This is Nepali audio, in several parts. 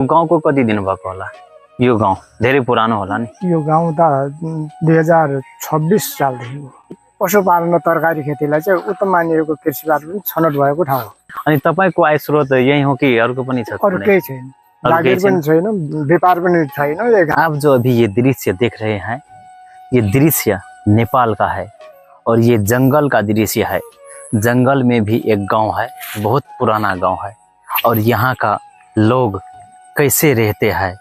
गाउँको कति दिन भएको होला? यो गाउँ धेरै पुरानो होला नि। यो गाउँ त 2026 सालदेखि हो। पशुपालन र तरकारी खेतीलाई चाहिँ उत्तम मानिएको कृषिबाट पनि छनौट भएको ठाउँ हो। अनि तपाईको आय स्रोत यही हो कि अर्को पनि छ? अरू केही छैन, जागिर पनि छैन, व्यापार पनि छैन। आप जो अभी ये दृश्य देख रहे हैं, ये दृश्य नेपाल का है और ये जंगल का दृश्य है। जंगल में भी एक गांव है, बहुत पुराना गांव है और यहाँ का लोग कैसे रहते हैं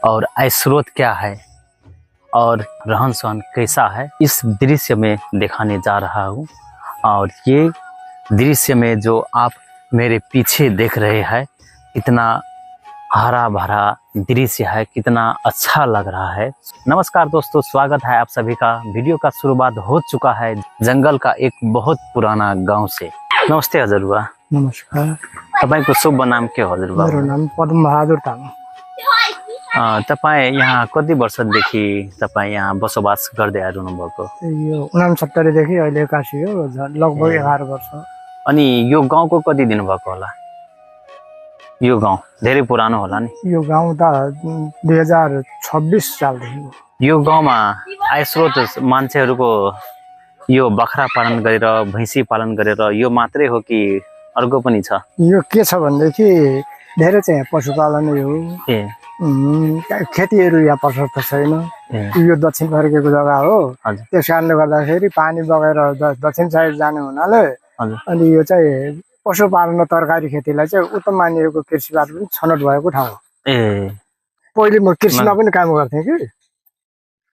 और आय स्रोत क्या है और रहन सहन कैसा है, इस दृश्य में दिखाने जा रहा हूँ। और ये दृश्य में जो आप मेरे पीछे देख रहे हैं, कितना हरा भरा दृश्य है, कितना अच्छा लग रहा है। नमस्कार दोस्तों, स्वागत है आप सभी का। वीडियो का शुरुआत हो चुका है जंगल का एक बहुत पुराना गांव से। नमस्ते हजुरबा। नमस्कार। तपाईको शुभ नाम के हो हजुरबा? मेरो नाम पद्म बहादुर तामाङ। तपाईँ यहाँ कति वर्षदेखि तपाईँ यहाँ बसोबास गर्दै आइरहनु भएको? यो 69 देखि अहिले 81 हो, लगभग 11 वर्ष। अनि यो गाउँको कति दिन भएको होला? यो गाउँ धेरै पुरानो होला नि। यो गाउँ त 2026 सालदेखि हो। यो गाउँमा आय स्रोत मान्छेहरूको यो बाख्रा पालन गरेर, भैँसी पालन गरेर यो मात्रै हो कि अर्को पनि छ? यो के छ भनेदेखि धेरै चाहिँ पशुपालनै हो। खेतीहरू यहाँ प्रशस्त छैन। यो दक्षिण फर्केको जग्गा हो, त्यस कारणले गर्दाखेरि पानी बगेर दक्षिण साइड जाने हुनाले अनि यो चाहिँ पशुपालन र तरकारी खेतीलाई चाहिँ उत्तम मानिएको कृषिबाट पनि छनौट भएको ठाउँ हो। पहिले म कृषिमा पनि काम गर्थेँ कि,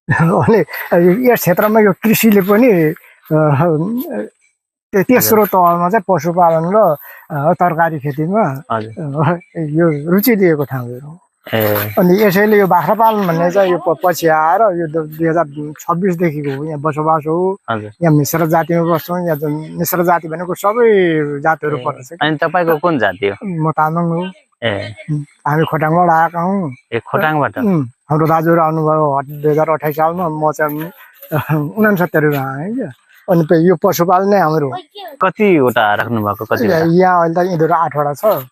अनि यस क्षेत्रमा यो कृषिले पनि तेस्रो तहमा चाहिँ पशुपालन र तरकारी खेतीमा यो रुचि दिएको ठाउँ हो। अनि यसैले यो बाख्रा पालन भन्ने चाहिँ यो पछि आएर यो 2026 देखिको हो। यहाँ बसोबास हो। यहाँ मिश्र जातिमा बस्छौँ। यहाँ मिश्र जाति भनेको सबै जातिहरू पर्छ। अनि तपाईको कुन जाति हो? म तामाङ हो। हामी खोटाङबाट आएका हौँ। खोटाङबाट? हाम्रो दाजुहरू आउनुभयो 2028 सालमा, म चाहिँ 69मा आएँ क्या। अनि यो पशुपालन नै हाम्रो। कतिवटा राख्नु भएको? यहाँ अहिले त यिनीहरू 8वटा छ।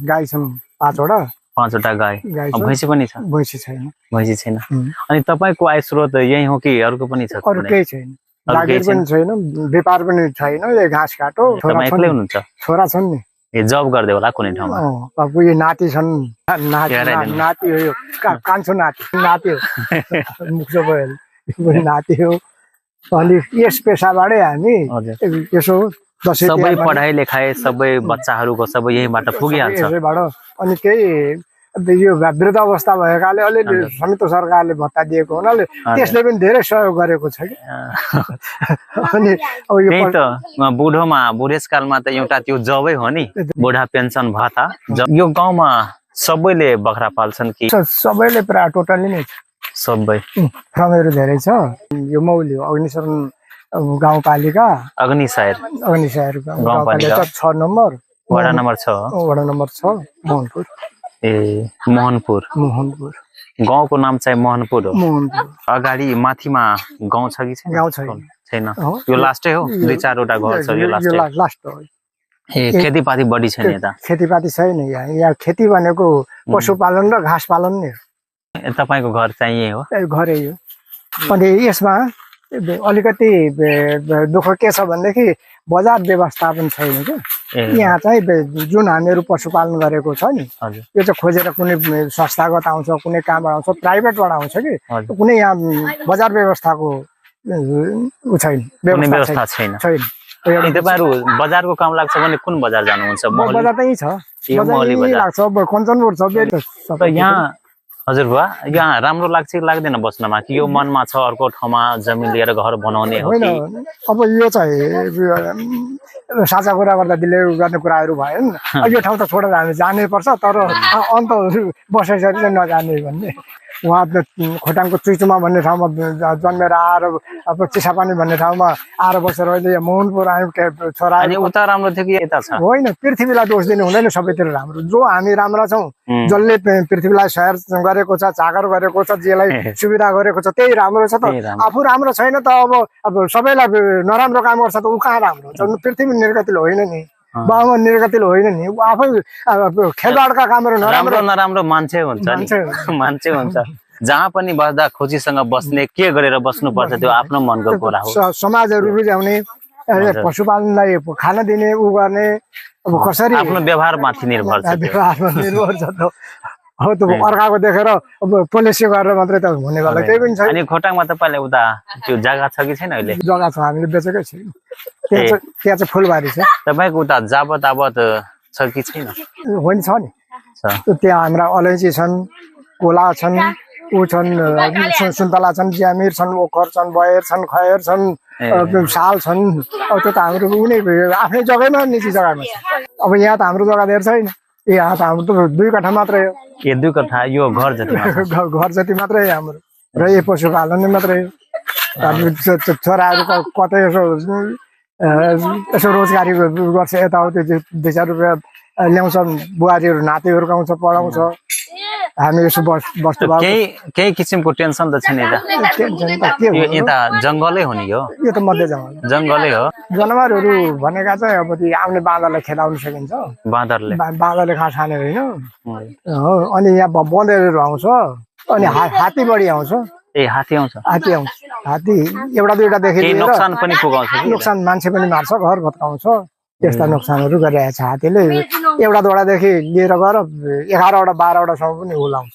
गाई छन् 5वटा। 5वटा गाई। भैँसी पनि छ? भैँसी छैन। भैँसी छैन। अनि तपाईको आय स्रोत यही हो कि अर्को पनि छ? अरू केही छैन, जागिर पनि छैन, व्यापार पनि छैन। यो घाँस काटो। एक्लै हुनुहुन्छ? छोरा छन् नि। ए, जब गर्दै होला कुनै ठाउँमा? अब यो नाति छन्। नाति हो, यो कान्छो नाति हो। मुख्य भयो नाति हो। अनि यस पेसाबाटै हामी यसो सबै पढाइ लेखाइ सबै बच्चाहरूको सबै यहीबाट पुगिहाल्छ। अनि केही यो वृद्ध अवस्था भएकाले अलिअलि संयुक्त सरकारले भत्ता दिएको हुनाले त्यसले पनि धेरै सहयोग गरेको छ कि। अनि अब यो त बुढोमा बुढेसकालमा त एउटा त्यो जबै हो नि, बुढा पेन्सन भत्ता। यो गाउँमा सबैले बाख्रा पाल्छन् कि? सबैले प्राय टोटली नै सबै। फार्महरू धेरै छ। यो मौली हो, अग्निशरण गाउँपालिका। अग्निसायर गाउँपालिका 6 नम्बर, वडा नम्बर 6। वडा नम्बर 6 मोहनपुर। ए, मोहनपुर। गाउँको नाम चाहिँ मोहनपुर हो। अगाडि माथिमा गाउँ छ कि छैन? गाउँ छैन। यो लास्टै हो? 2-4वटा घर छ? यो लास्ट हो। ए, खेतीपाती बढी छैन यता? खेतीपाती छैन यहाँ। खेती भनेको पशुपालन र घाँस पालन नै हो। तपाईको घर चाहिँ यही हो? घरै हो। अनि यसमा अलिकति दुःख के छ भनेदेखि बजार व्यवस्थापन छैन क्या। यहाँ चाहिँ जुन हामीहरू पशुपालन गरेको छ नि, यो चाहिँ खोजेर कुनै संस्थागत आउँछ, कुनै कामबाट आउँछ, प्राइभेटबाट आउँछ कि, कुनै यहाँ बजार व्यवस्थाको छैन, व्यवस्था छैन। तपाईँहरू बजारको काम लाग्छ भने कुन बजार जानुहुन्छ? बजार त यही छ, लाग्छ, कञ्चनपुर छ। यहाँ हजुरबा यहाँ राम्रो लाग्छ कि लाग्दैन बस्नमा, कि यो मनमा छ अर्को ठाउँमा जमिन लिएर घर बनाउने हो? अब यो चाहिँ साझा कुरा गर्दा दिले गर्ने कुराहरू भयो नि। यो ठाउँ त छोडेर हामी जानै पर्छ, तर अन्त बसेसरी चाहिँ नजाने भन्ने। उहाँ खोटाङको चुइचुमा भन्ने ठाउँमा जन्मेर आएर अब चिसापानी भन्ने ठाउँमा आएर बसेर अहिले मोहनपुर आयौँ छोरा। अनि उता राम्रो थियो कि यता छ? होइन, पृथ्वीलाई दोष दिनु हुँदैन, सबैतिर राम्रो। जो हामी राम्रा छौँ, जसले पृथ्वीलाई सहर गरेको छ, चाकर गरेको छ, जेलाई सुविधा गरेको छ, त्यही राम्रो छ त। आफू राम्रो छैन त अब सबैलाई नराम्रो काम गर्छ त ऊ कहाँ राम्रो हुन्छ? पृथ्वी निर्गतिलो होइन नि। बाबुमा निर्गतिलो होइन नि ऊ आफै खेलबाडका कामहरू राम्रो नराम्रो मान्छे हुन्छ नि मान्छे हुन्छ जहाँ पनि बस्दा खुसीसँग बस्ने के गरेर बस्नुपर्छ त्यो आफ्नो मनको कुरा हो समाजहरू रुझाउने पशुपालनलाई खाना दिने उ गर्ने अब कसरी आफ्नो व्यवहारमाथि निर्भर छ व्यवहारमा निर्भर छ त हो त अर्काको देखेर अब पोलिसी गरेर मात्रै त हुने वाला केही पनि छैन अनि खोटाङमा तपाईँले उता त्यो जग्गा छ कि छैन अहिले जग्गा छ हामीले बेचेकै छैन त्यहाँ चाहिँ फुलबारी छ तपाईँको उता जाबत आवत छ कि छैन होइन छ नि त्यहाँ हाम्रा अलैँची छन् कोला छन् ऊ छन् सुन्तला छन् ज्यामिर छन् ओखर छन् बयर छन् खयर छन् साल छन् अब त्यो त हाम्रो उनी आफ्नै जग्गामा निजी जग्गामा छ अब यहाँ त हाम्रो जग्गा धेरै छैन यहाँ त हाम्रो त 2 कट्ठा मात्रै हो ए 2 कट्ठा यो घर जति घर जति मात्रै हाम्रो र यो पशुपालन मात्रै हो छोराहरू कतै यसो रोजगारी गर्छ यताउति 2-4 रुपियाँ ल्याउँछ बुहारीहरू नातिहरू हुर्काउँछ पढाउँछ हामी यसो बस्नु केही किसिमको टेन्सन त छैन यता जङ्गलै हो नि यो त मध्य जङ्गलै हो जनावरहरू भनेका चाहिँ अब त्यो आउने बाँदरलाई खेदाउन सकिन्छ बाँदरले घाँस खाने होइन अनि यहाँ बँदेलहरू आउँछ अनि हात्ती बढी आउँछ हात्ती हात्ती एउटा दुईटा देखि नोक्सान पनि पुगाउँछ नोक्सान मान्छे पनि मार्छ घर भत्काउँछ त्यस्ता नोक्सानहरू गरिरहेको छ हात्तीले एउटा दोडादेखि लिएर गएर 11वटा 12वटासम्म पनि उलाउँछ